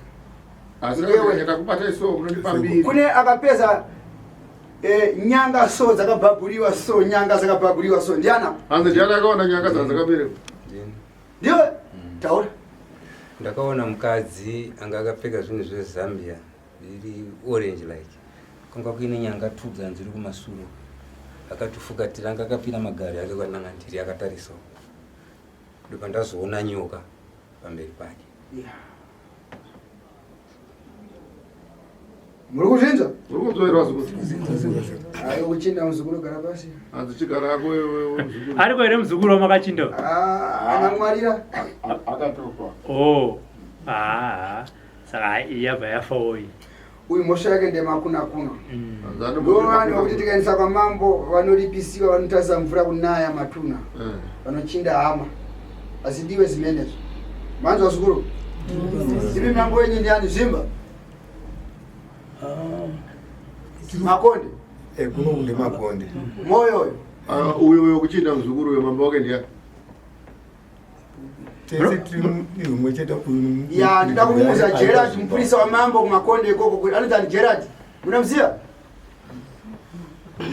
Asi Iwewe. ndakubata iso munondipa mbiri. kune akapeza nyanga so dzakabhabhuriwa so nyanga dzakabhabhuriwa so ndiana Hanzi ndiani akaona nyanga dzakaberekwa? Ndiwe taura. Ndakaona mukadzi anga akapfeka zvinhu zveZambia zviri orange like. Kwanga kuine nyanga two dzanziri kumasure. Akatifukatira anga akapira magari ake kwananga ndiri akatarisa. Ndobva ndazoona nyoka pamberi pake. Muri kuzvinzwa? Muri kunzwa here vazukuru? Ayo kuchinda muzukuru gara pasi. Hanzi chigara ako wewe muzukuru. Ariko here muzukuru wamakachinda? Ah, anangwarira. Akatofa. Oh. Ah. Saka hai, iyi yabva yafawo iyi. Uyu mhosva yake ndemakuna kuna. Hanzi Ndo vanhu vakuti tikaendesa kwamambo vanoripisiwa vanotarisa mvura kunaya matuna. Vanochinda hama. Asi ndiwe zimenezvo. Manzwa zukuru? Imi mambo wenyu ndiani Zvimba? Makonde. Eh, kuno kunde makonde. Moyo uyo. Ah, uyo uyo kuchinda muzukuru uyo mambo wake ndiani? Tese tiri mumwe chete uyu. Ya, ndida kumuuza Gerard mupurisa wamambo kumakonde ikoko kuti anonzi ani Gerard. Munomuziva?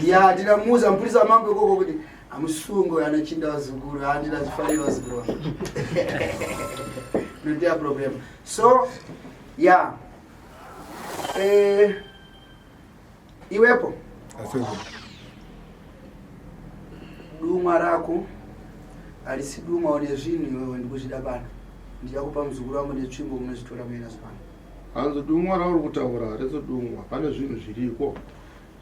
Ya, ndinamuuza mupurisa wamambo ikoko kuti Amusungo anachinda vazukuru, handina zvifanira vazukuru vangu. Notia problem. So, yeah. Eh, iwepo dumwa rako harisi dumwa une zvinhu iwewe ndikuzvida pano ndichakupa muzukuru wangu netsvimbo munozvitora muena zvipano hanzi dumwa rauri kutaura harisi dumwa pane zvinhu zviriko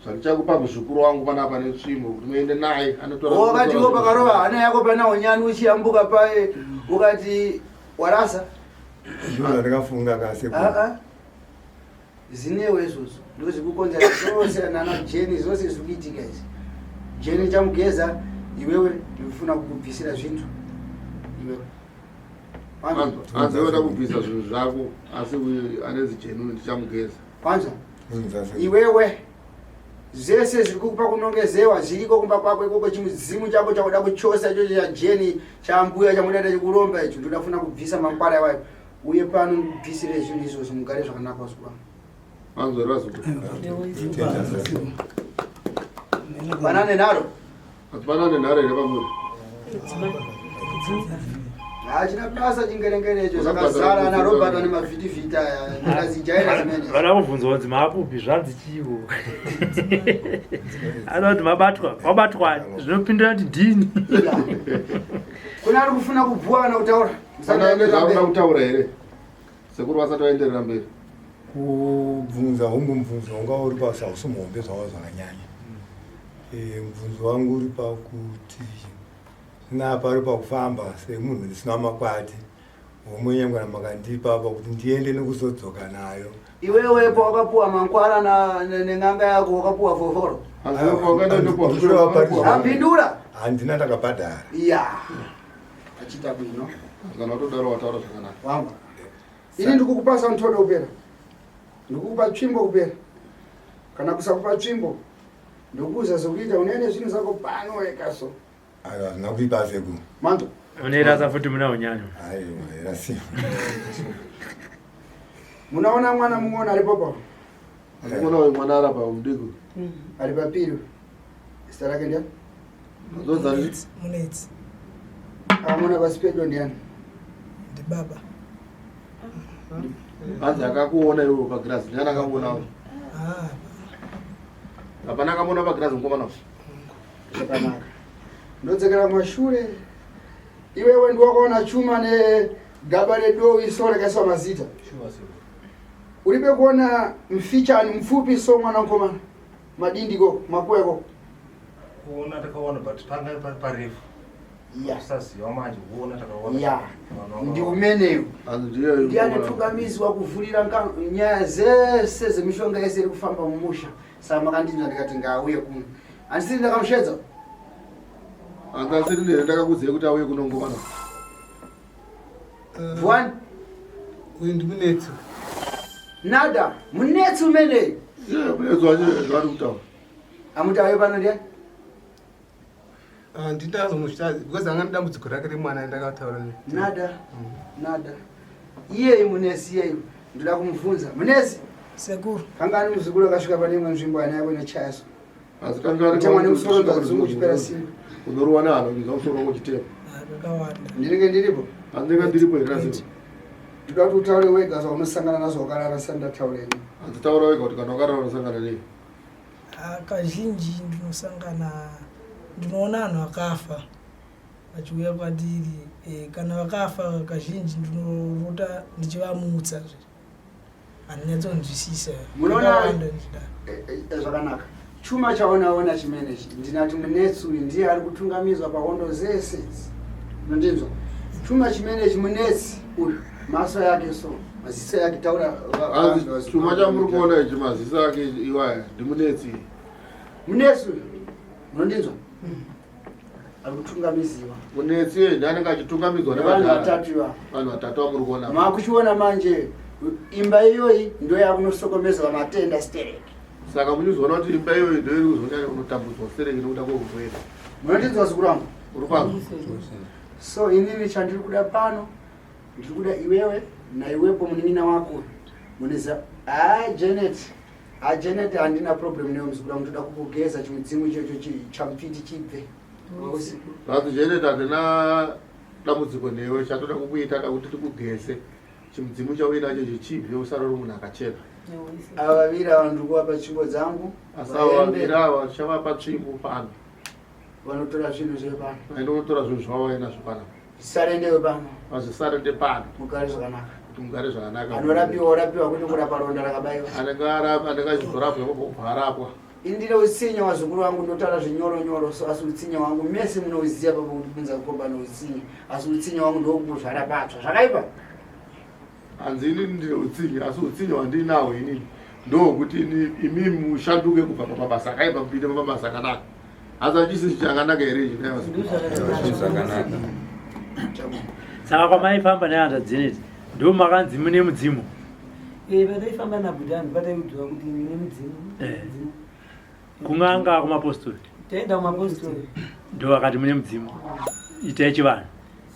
zvandichakupa muzukuru wangu panapa netsvimbo kuti muende naye anotora wakati iwo pakarova hana yako pana unyani uchiyambuka paye ukati warasa Ndizvo zvandakafunga kase. Ah, ah. Zinewe izvozvo ndozvikukonzera zvose nana jeni zvose zviri kuitika izvi. Jeni chamugeza iwewe ndikufuna kukubvisira zvinhu iwewe. Hanzi iwe ndakubvisa zvinhu zvako asi uyu anezi jeni uyu ndichamugeza. Kwanza iwewe zvese zviri kukupa kunongezewa zviriko kumba kwako ikoko chimudzimu chako chakuda kuchosa ichocho chajeni chambuya chamunoita chikuromba icho ndoda funa kubvisa mangwara iwayo uye pano ndibvisire zvinhu izvozvo mugare zvakanaka vazukuru vangu panane nharo panane nharo here pamuri hachina basa chingerengere icho zvakazara ana robert vane mavhitivhiti aya ndakazijaira zimene vana kubvunzwa kunzi maapupi zvanzi chiwo anoda kuti mabatwa wabatwa zvinopindura kuti ndini kune ari kufuna kubhuwa kana kutaura Kana nezvaanoda kutaura here? Sekuru vasati vaenderera mberi. Kubvunza hongu mubvunzo wanga uri pasi hausi muhombe zvavo zvakanyanya. Eh, mubvunzo wangu uri pakuti napa ari pakufamba semunhu ndisina makwati homwe yangu kana makandipa pakuti ndiende nekuzodzoka nayo. Iwewe pawakapuwa mankwara nen'anga yako wakapuwa foforo. Apindura. Handina ndakabhadhara. Yeah. Achita bwino. Kana watodaro wataura zvakanaka. Wangu. Ini ndikukupa santodo kupera. Ndikukupa tsvimbo kupera. Kana kusakupa tsvimbo ndokuuza zvekuita unoenda zvinhu zvako pano wega so. Ayo hazvina kuipa sekuru. Mando. Unoirasa futi muna unyanyo. Ayo irasi. Munaona mwana mumwe aripo pa. Muona uyu mwana arapa mudiki. Ari papiri. Zita rake ndiani? Munetsi. Amuna pasi pedo ndiani? Ndibaba. Hanzi akakuona iwe pagirazi ndiani akakuonawo? Ah. Hapana akamuona pagirazi mukomana uyu. Zvakanaka. Ndodzokera kumashure. Iwewe ndiwakaona chuma negaba redowi so rakaiswa mazita. Uribe kuona mfichani mupfupi so mwana mukomana. Madindi ko makuwa ikoko. Kuona takaona but panga pari parefu. Yeah. Kusaziva manje kuona takaona. Yeah. Ndi umeneyo. Ndiye anotungamidzwa kuvhurira nyaya dzese dzemishonga yese iri kufamba mumusha. Saka makandinzwa ndikati ngaauye kuno. Handisiri ndakamushedza. Handisiri ndere ndakakuziva kuti auye kuno ngomana. One. Uyu ndimunetsi. Nada, munetsi umeneyo. Yeah, munetsi wacho zvaari kutaura. Amuti auye pano ndiani? Ah, ndindazomusvita because anga nedambudziko rake remwana ndakataura nada nada iyeyi munesi iyeyi ndoda kumubvunza munesi sekuru kangani muzukuru akasvika pane imwe nzvimbo ana yako inochaya so Asi kangani Kutemwa nemusoro dzazungu uchipera simba. Unorowa neano kuza musoro wako uchitema. Kakawanda. Ndinenge ndiripo? Handinenge ndiripo here asi? Ndoda kuti utaure wega zvaunosangana nazvo wakarara sani ndataura ini. Hanzi taura wega kuti kana wakarara unosangana nei? Ah, kazhinji ndinosangana ndinoona vanhu vakafa vachiuya kwandiri eh, kana vakafa kazhinji ndinorota ndichivamutsa handinyatsonzwisisa Munoona Vakawanda ndichidaro. Eh, eh, zvakanaka chuma chaonaona chimene ichi ndinati munetsi uyu ndiye ari kutungamidzwa pahondo zese idzi unondinzwa chuma chimene ichi munetsi uyu maso yake so maziso yake taura Hanzi chuma chamuri kuona ichi maziso ake iwaya ndimunetsi. Munetsi uyu munondinzwa ari kutungamiziwa Munetsi iye ndiye anenge achitungamidzwa Nevanhu nevadhara. vatatu ivava. Vanhu vatatu vamuri kuona. makuchiona manje imba iyoyi ndo yakunosokomezwa matenda stereki Saka muchizoona kuti imba iyoyi ndo iri kuzonyanya kunotambudzwa stereki nekuda kweurwere. Munondinzwa zukuru wangu? Uri kwanzwa? So inini chandiri kuda pano ndiri kuda iwewe naiwepo munin'ina wako muneza ah Janet ah Janet handina problem newe muzukuru wangu ndoda kukugeza chimudzimu ichocho chamupfiti chibve. Zvanzi Janet handina dambudziko newe chatoda kukuita da kuti tikugeze chimudzimu chauinacho chichibve usare uri munhu akachena. Ava vaviri ava ndiri kuvapa tsvimbo dzangu. Asi ava vaviri ava tichavapa tsvimbo pano. Vanotora zvinhu zvepano. Vaenda kunotora zvinhu zvavo vainazvo panapa. Zvisarende pano. Vazvisarende pano. Mugare zvakanaka. Kuti mugare zvakanaka. Anorapiwa orapiwa kwete kurapa ronda rakabaiwa. Anenge arapa anenge achizorapwa ipapo obva arapwa. Ini ndine utsinye wazukuru vangu ndotaura zvinyoro nyoro so asi utsinye wangu mese munouziva papo kuti kunza kukomba noutsinye asi utsinye wangu ndokuzvara patsva zvakaipa. Hanzi inini ndine utsinye asi utsinye hwandinawo inini ndohwekuti imi mushanduke kubva pamabasa akaipa mupinde pamabasa akanaka. Asi hachisi chakanaka here ichi nhai vazukuru? Zvakanaka. Saka kwamaifamba nehanzvadzi dzeneti ndo makanzi mune mudzimu. Eh, pataifamba nabhudhani pataiudzwa kuti mune mudzimu. Eh. Kun'anga kumapostori. Taenda kumapostori. Ndo vakati mune mudzimu. Itai chivanhu.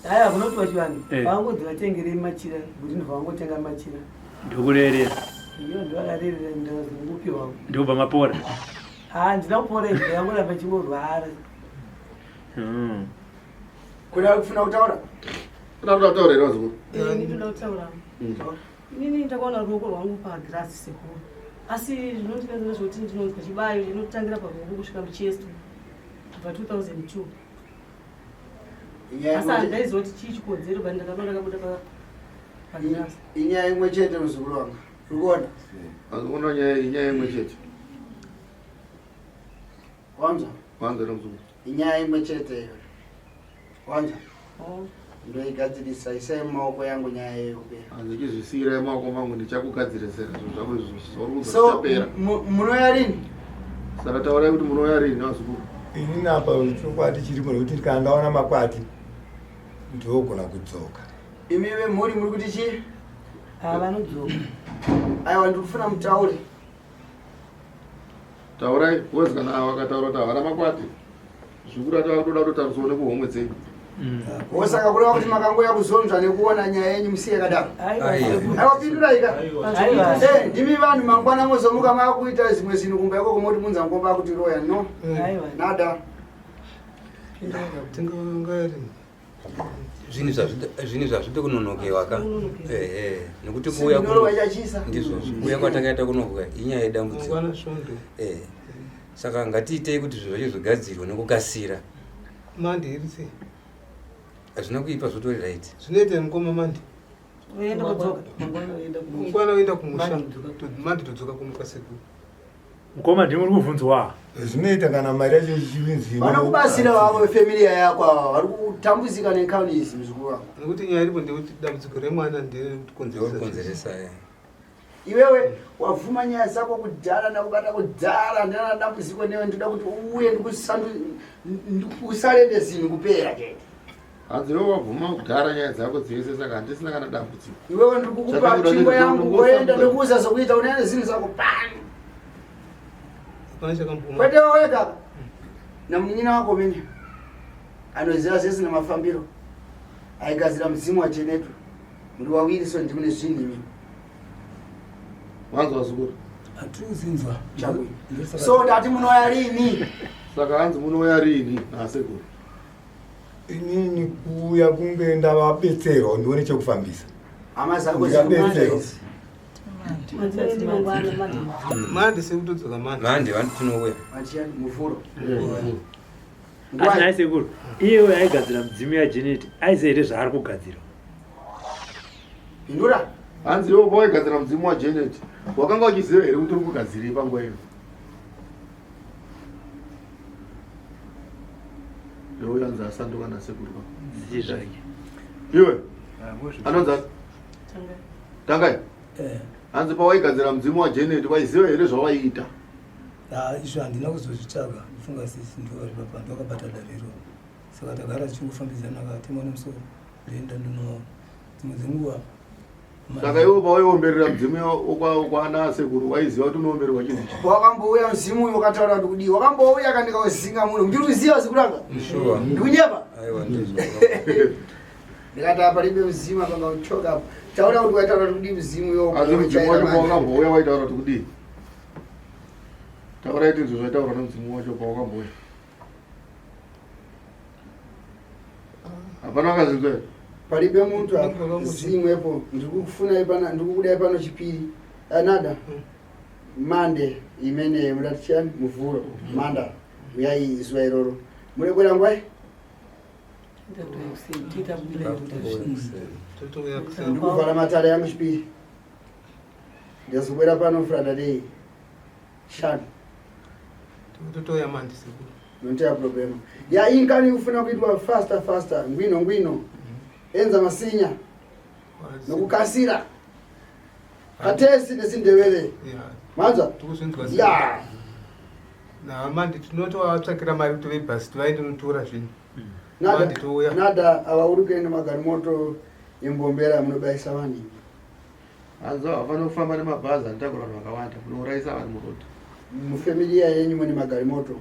Haya kunotiwa chivanhu. Eh. Vangodzi vatengerei machira, kuti ndobva vangotenga machira. Ndokurerera. Iyo ndovakarerera ndazongopiwawo. Ndobva mapora. Ah, ndina kupora izvi ndangoramba chingorwara. Kuda kufuna kutaura? Kuda kuda kutaura here vazukuru? Eh, ini ndoda kutaura. Inini ndakaona ruoko rwangu pagirasi sekuru. Asi zvinondinetsa ndezvekuti ndinonzwa chibayo chinotangira paruoko kusvika muchest kubva 2002. Inyaya Asi imwe- handaiziva kuti chii chikonzero but ndakaona ndakabuda pagirasi. Inyaya imwe chete muzukuru wangu. Uri kuona? Ona nyaya inyaya imwe chete. Wanzwa? Wanzwa here muzukuru? Inyaya imwe chete iyo. Wanzwa? Ndoigadzirisa isai mumaoko yangu nyaya iyo kupera. Hanzi chizvisiirai mumaoko mangu ndichakugadzirisira zvinhu zvako izvo zvauri kunzwa So zvichapera. munouya rini? Saka taurai kuti munouya rini vazukuru. Inini apa chokwadi chiripo nekuti kana ndaona makwati ndogona kudzoka. Imi vemhuri muri kuti chii? Ah, vanodzoka. Aiwa ndiri kufuna mutaure. Taurai because kana vakataura kuti havana makwati zvikuru ati vakutoda kutotariswawo nekuhomwe dzenyu. Wosaka kureva kuti makangouya kuzonzwa nekuona nyaya yenyu musiye yakadaro. Aiwa pindurai ka. Aiwa. Eh, ndimi vanhu mangwana mozomuka makuita zvimwe zvinhu kumba ikoko moti munza ngomba akuti roya no. Aiwa. Nada. Zvinhu zvazvide kunonokewa ka. Ehe, nekuti kuuya Signoro wachachisa. ndizvo kuuya kwatakaita kunokuka inyaya yedambudziko. Mangwana svondo. Eh. Saka ngatiitei kuti zvinhu zvacho zvigadzirwe nekukasira. Mandi iri sei? Hazvina kuipa zvotori right. Zvinoita mukoma Mandi. Oenda kudzoka. Mangwana oenda kumusha. Mangwana oenda kumusha. Mandi todzoka kumuka sekuru. Mukoma ndimi muri kubvunzwa. Zvinoita kana mari yacho ichinzi Vanokubatsira vavo vefamily yako ava vari kutambudzika nenkauni idzi muzukuru wangu. Nekuti nyaya iripo ndeyekuti dambudziko remwana nderekukonzeresa. Iwewe wavhuma nyaya dzako kudhara ndakubata kudhara ndana dambudziko newe ndoda kuti uuye usarende zinhu kupera chete. Hanzi iwe wabvuma kudhara nyaya dzako dzese saka handisina kana dambudziko. Iwewe ndiri kukupa Chatakuda tsvimbo ndechekuti yangu unongosa woenda mudhara. ndokuuza zvokuita unoenda zinhu zako pani. Hapana chakamboma. Kwete wega namunin'ina wako mene anoziva zvese nemafambiro aigadzira mudzimu wachenetu muri wawiri so ndimune zvinhu imi. Wanzwa vazukuru? Hatikuzinzwa. Chabwino. So ndati munouya rini? Saka hanzi munouya rini nasekuru? Inini kuuya kunge ndavabetserwa ndione chekufambisa. Hama dzako Ndikabetserwa. Mandi sekutodzoka mandi. Mandi vantu tinouya. Machiyani muvhuro. Asi nhai sekuru, iye aigadzira mudzimu yaJenet aiziva here zvaari kugadzira? Pindura. Hanzi iwe pawaigadzira mudzimu waJenet wakanga uchiziva here kuti uri kugadzirei panguva iyo? Iwe hanzi asanduka nasekuru pa. Zii zvake. Iwe anonzi ani? Tangai. Eh. Hanzi pawaigadzira mudzimu waJenet waiziva here zvawaiita? Ah, izvo handina kuzozvitsvaga ndifunga sisi ndo vari papa ndovakabata dariro saka tagara tichingofambidzana akatema nemusoro ndoenda ndono dzimwe dzenguva Saka iwe pawaiomberera mudzimu kwana sekuru waiziva kuti unoombererwa chinhu ichi? Wakambouya mudzimu uyu wakataura kuti kudii? Wakambouya kandikauzinga muno. Ndiri kuziva zikuranga. Sure. Ndikunyepa. Aiwa ndizvo. Ndikati apa ribe mudzimu apa ngauchoka apa. Taura kuti waitaura kuti kudii mudzimu uyo. Asi mudzimu wacho pawakambouya waitaura kuti kudii? Taurai tinzwe zvaitaurwa nemudzimu wacho pawakambouya. Hapana wakazvinzwa here? Palibe muntu apa zimwepo ndikukufunai pana ndikukudai pano chipiri anada mande imene mudati chiyani muvhuro manda uyai zuva iroro murekwera ngwai ndikuvhara matare yangu chipiri ndazobwera pano Friday shanu Totouya mandi sekuru. Nontea problema. Ya inkani ufuna kuitwa faster faster ngwino ngwino. Enza masinya. Nokukasira. Katesi nesindebele. Manza? Tikuzvinzwa Ya. Na mandi tinotovatsvakira mari kuti vebhasi tivaende notora zvinhu. Nada. Mandi touya. Nada ava uri kuenda magarimoto embombera munobayisa vanhu. Hanzi havafaniri kufamba nemabhazi anotakura vanhu vakawanda munourayisa vanhu murodhi. Mufamiliya yenyu mune magarimoto.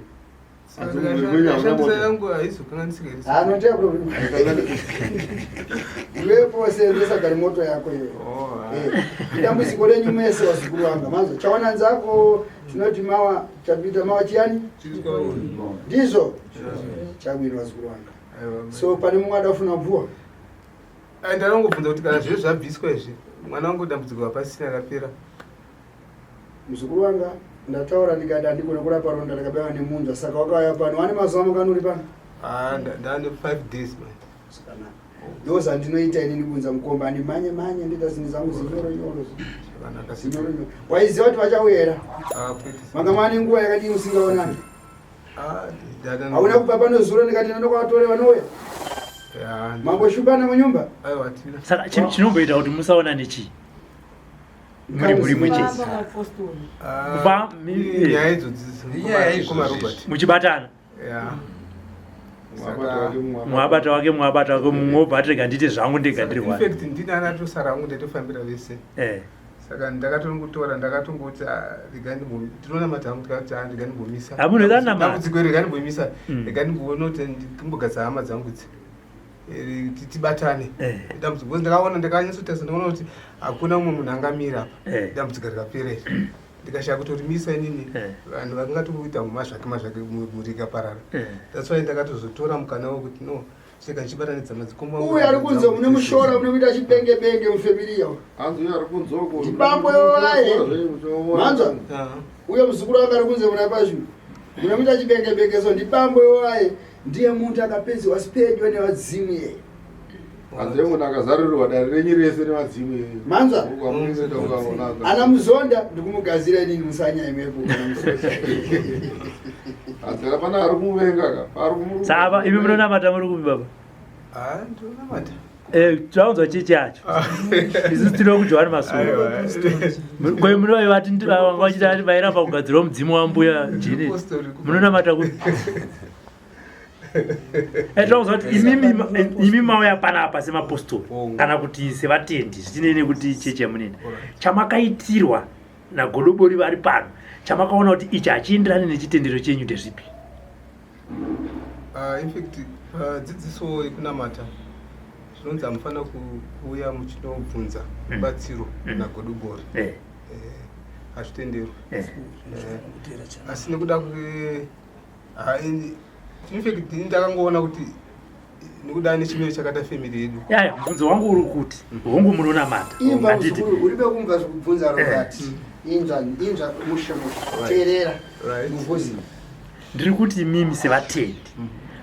Shandisa yangu haizokanganisika here? Ah, notea problem. Iwepo senzesa garimoto yako iwe. Eh, Idambudziko renyu mese vazukuru vanga. Manzo chawana nzako tinoti mawa chapita mawa chiyani? Ndizvo. Chabwino vazukuru vanga. So pane mumwe ada kufuna mvua. Ai, ndanongobvunza kuti kana zviro zvabviswa izvi mwana wangu dambudziko hapasina rapera. Muzukuru wanga ndataura ndikati handikone kurapa ronda rakabaiwa nemunzwa saka wakauya pano wane mazuva mangani uri pano? Ah, ndane 5 days man. Zvakanaka. Ndozvandinoita inini kunza mukomba andimanye manye ndoita zvinhu zangu zinyoro nyoro. Zinyoro nyoro. Waiziva kuti vachauya here? Ah, kwete. Manga mane nguva yakadii musingaonani? Ah, ndada Hauna kubva pano zuro ndikati ndokwatore vanouya. Ya. Mamboshupana munyumba? Aiwa tina. Saka chinomboita kuti musaonane chii? Muri muri mwe chete. Kufa Nyaya idzodzi Inyaya Koma Robert. Muchibatana. Ya. Mwabata wake mwabata wake mumwe wobva ati rega ndiite zvangu ndega ndiri In wani. fact ndini anatosara hangu ndaitofambira vese. Eh. Saka ndakatongotora ndakatongoti ah, rega ndimbo ndinonamata hangu ndikati ah, rega ndimbomisa. Ah, munhu anonamata. Dambudziko iri rega ndimbomisa. Rega ndimboona kuti ndimbogadzira hama dzangu idzi. Eh, tibatane. Dambudziko because ndakaona ndakanyatsotarisa ndakaona kuti hakuna mumwe munhu angamira apa. Eh. Dambudziko rikapera iri. Ndikashaya kutorimisa inini vanhu vakangatoita mazvake mazvake mhuri ikaparara. Eh. That's why ndakatozotora mukana wekuti no cheka ndichibatanidza madzikoma angu Uyu ari kunze mune mushora mune kuita chibenge benge mufamiliya. Hanzi uyu ari kunze uko. Ndibambo waye. Manzwa? Uyo muzukuru wanga ari kunze muna pazhu. Mune kuita chibenge benge so ndibambo waye. Ndiye muntu akapedzwa sipedyo nevadzimu yeye. Hanzi munhu akazarurirwa dare renyu rese nevadzimu yenyu. Manzwa? Ukamuita ukaona. Ana muzonda ndikumugadzira inini musanya imepo kana muzonda. Hanzi kana pana ari kumuvenga ka. Ari kumuruma. Saka imi munonamata muri kupi baba? Ah, ndinonamata. Eh, taunzwa chechi yacho. Isu tiri kuJohani Masuwa. Kwe munovati vanga vachiti vairamba kugadzirwa mudzimu wambuya Janet. Munonamata kupi? Eh, taunzwa kuti imimi mauya panapa semapostori kana kuti sevatendi zvichinei nekuti chechi yamunenda. Chamakaitirwa nagodobori vari pano chamakaona kuti ichi hachienderani nechitendero chenyu ndezvipi? Ah, in fact padzidziso yekunamata zvinonzi hamufanira kuuya muchinobvunza rubatsiro nagodobori. Eh. Hazvitenderwi. Eh. Asi nekuda kwe ah, in fact ini ndakangoona kuti nekuda nechimiro chakaita family yedu. Yaya, mubvunzo wangu uri kuti hongu munonamata. Imba Handiti? muzukuru uribe kumva zvekubvunza Robert. Inzwa inzwa mushe mushe. Teerera. Mubvunzi. Ndiri kuti imimi sevatendi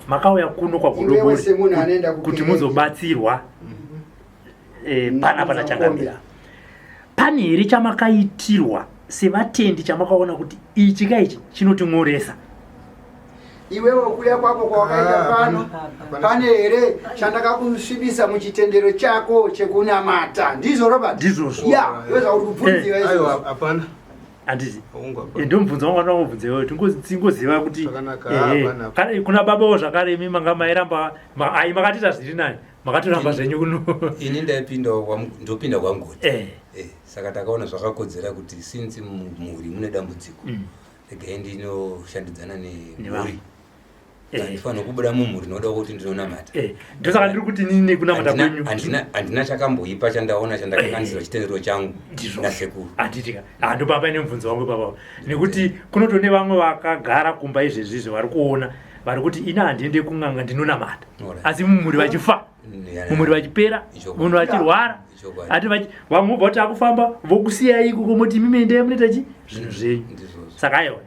makauya kuno Iwewe kwagodobori semunhu anoenda kuti kukereke. muzobatsirwa pana changamira. Pane here chamakaitirwa sevatendi chamakaona kuti ichi ka ichi chinoting'oresa? Iwewe kuya kwako kwawakaita pano pane here chandakakusvibisa muchitendero chako chekunamata? Ndizvo Robert? Ndizvozvo. Ya, iwe zvauri kubvunziwa Aiwa, izvozvo. hapana. Handiti? Ndomubvunzo wangu wandakubvunza iwewe tingoziva kuti Zvakanaka, ehe, hapana. kuna babawo zvakare imi manga mairamba ai makatiita zviri nani makatoramba zvenyu kuno ini ndaipindawo ndopinda kwangoti Eh. Saka takaona zvakakodzera kuti since mumhuri mune dambudziko regai ndinoshandidzana nemhuri Nevamwe. Eh. handifanira kubuda mumhuri noda kuti ndinonamata Ndosaka ndiri kuti nini nekunamata kwenyu Handina chakamboipa chandaona chandakanganisirwa chitendero changu nasekuru. Handitika ndo papa ine mubvunzo wangu ipapa nekuti kunotone vamwe vakagara kumba izvezvizvi vari kuona vari kuti ini handiende kun'anga ndinonamata asi mumhuri vachifa mumhuri vachipera munhu vachirwara ati vamwe vobva kuti akufamba vokusiyai ikoko moti imimi endai munoita chi zvinhu zvenyu saka aiwa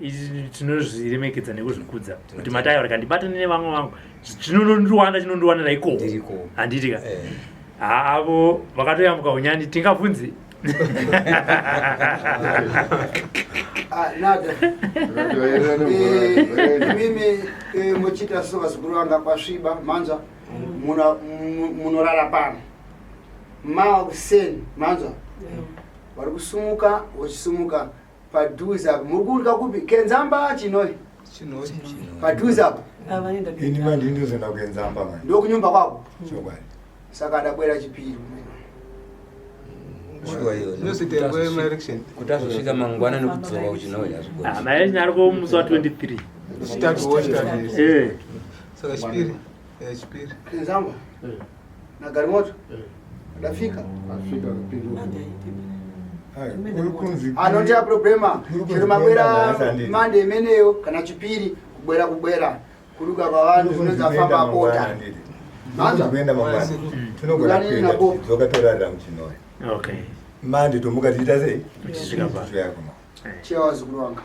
tinozviremekedza nekuzvikudza kuti mati aiwa rega ndibatane nevamwe vangu chinonondiwana chinondiwanira ikoko handiti ka eh. avo vakatoyambuka unyani tingabvunzi ah, nada eh, mimi eh, muchiita so vazukuru vanga kwasviba manzwa munorara pano mawa kuseni manzwa vari kusumuka vochisumuka padhuze apo muri kudya kupi kenzamba chinoi padhuze apo ini manje ndinozoenda kenzamba manje ndokunyumba kwako chokwadi saka adabwera chipiri kuti azosvika mangwana nekudzoka kuchinoi hazvigoni ari komusi wa 23 saka chipiri eh, chipiri kenzamba nagarimoto ndafika anondiya problema chero mabwera mande imeneyo kana chipiri kubwera kubwera kuruka kwavanhu zvinonzi afamba apota manzwa mangwana tinogona kuenda dzoka torarira muchinoi okay mande tomuka tiita sei tichisvika pa chewa vazukuru vanga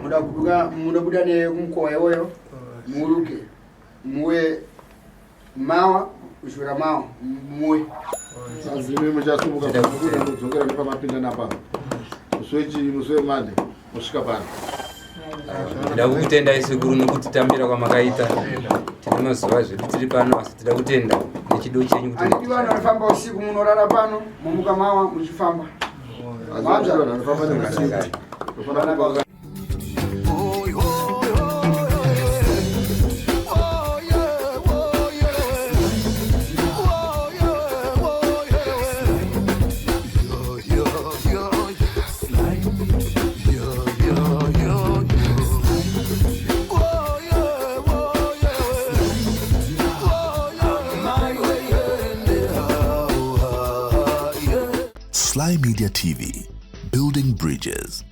muda kuduka muda buda nekumukova iwoyo muruke muwe mawa kushura mawa muwe azimi muchasumuka kubuda mudzokera nepamapinda napa musi wechii musi wemande mosvika pano Tida kukutendai sekuru nekutitambira kwamakaita. Tine mazuva zvedu tiri pano asi tida kutenda nechido chenyu kuti Handidi vanhu vanofamba usiku munorara pano momuka mawa muchifamba. Asi vanhu vanofamba neusiku tofanira kupa Sly Media TV, building bridges.